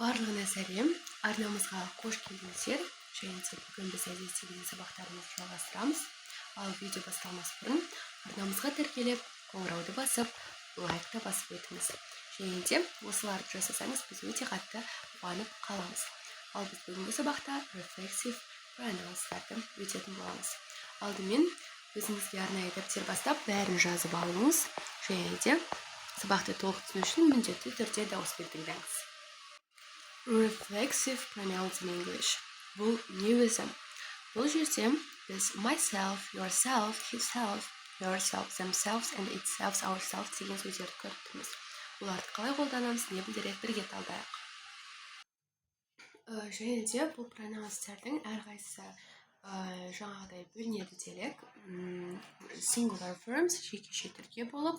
Барлығына сәлем! Арнамызға қош келдіңіздер! Және де бүгін біз әдеттегідей сабақтарымызды жалғастырамыз. Ал видео басталмас бұрын арнамызға тіркеліп, қоңырауды басып, лайк та басып өтіңіз. Және де осыларды жасасаңыз, біз өте қатты қуанып қаламыз. Ал біз бүгінгі сабақта reflexive pronouns-тарды өтетін боламыз. Алдымен өзіңізге арнайы дәптер бастап, бәрін жазып алыңыз және де сабақты толық түсіну үшін міндетті түрде дауыспен тыңдаңыз. Reflexive pronouns in English. Бұл не өзі? Бұл жерде біз myself, yourself, himself, herself, themselves and itself, ourselves деген сөздерді көріп тұрмыз. Оларды қалай қолданамыз, не білдіреді, бірге талдайық. Және де бұл pronouns-тардың әрқайсысы жаңағыдай бөлінеді делік: singular forms, жекеше түрге болып,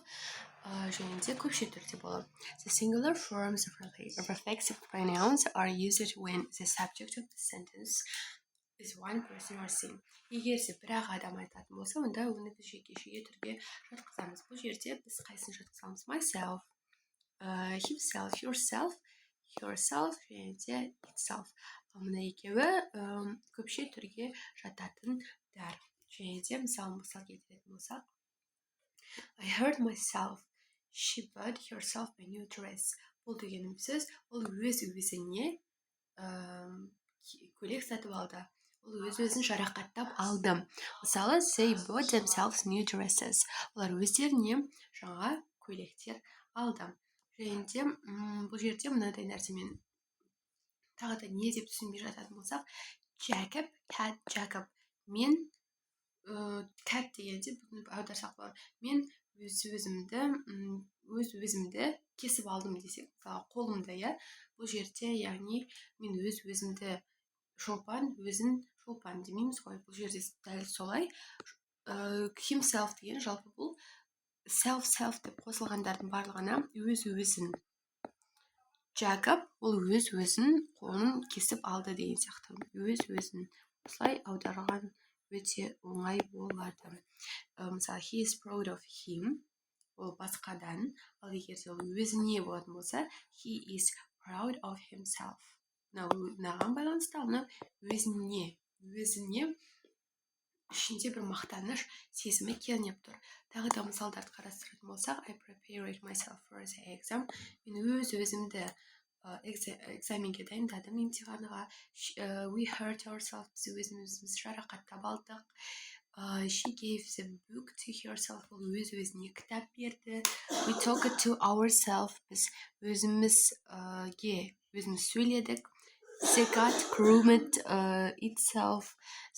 және де көпше түрде болып. The singular forms of reflexive pronouns are used when the subject of the sentence is one person or thing. Егер де бір ақ адам айтатын болса, онда оны біз жекешеге түрге жатқызамыз. Бұл жерде біз қайсысын жатқызамыз? Myself, himself, yourself, herself және де itself. Ал мына екеуі көпше түрге жататындар. Және де мысалы, мысал келтіретін болсақ: I hurt myself. She bought herself a new dress. Бұл дегеніміз сөз, ол өз өзіне көйлек сатып алды, ол өз өзін жарақаттап алды. Мысалы, they bought themselves new dresses. Олар өздеріне жаңа көйлектер алды. Және де бұл жерде мынадай нәрсемен тағы да не деп түсінбей жататын болсақ: Jacob cut Jacob. Мен cut дегенде бүгін аударсақ болады, мен өз өзімді кесіп алдым десек, мысалы, қолымды, иә. Бұл жерде, яғни, мен өз өзімді, Шолпан өзін Шолпан демейміз ғой. Бұл жерде дәл солай, himself деген жалпы бұл self, self деп қосылғандардың барлығына өз өзін. Джакоб ол өз өзін қолын кесіп алды деген сияқты, өз өзін осылай аударған өте оңай болады. Мысалы, he is proud of him, ол басқадан. Ал егер де ол өзіне болатын болса, he is proud of himself. Мынау мынаған байланысты, ал мынау өзіне, өзіне ішінде бір мақтаныш сезімі кернеп тұр. Тағы да мысалдарды қарастыратын болсақ: I prepared myself for the exam. Мен өз өзімді экзаменге дайындадым, емтиханға. We hurt ourselves. Біз өзімізді жарақаттап алдық. She gave the book to herself. Ол өз өзіне кітап берді. We talked to ourselves. Біз өзімізге өзіміз сөйледік. The cat groomed itself.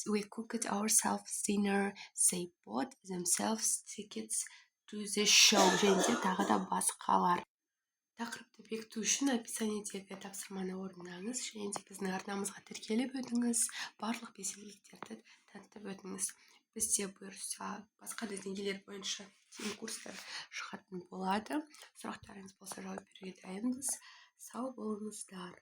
We cooked ourselves dinner. They bought themselves tickets to the show. Және де тағы да басқалар. Тақырыпты бекіту үшін описаниедегі тапсырманы орындаңыз және де біздің арнамызға тіркеліп өтіңіз, барлық белсенділіктерді танытып өтіңіз. Бізде, бұйырса, басқа да деңгейлер бойынша тегін курстар шығатын болады. Сұрақтарыңыз болса, жауап беруге дайынбыз. Сау болыңыздар!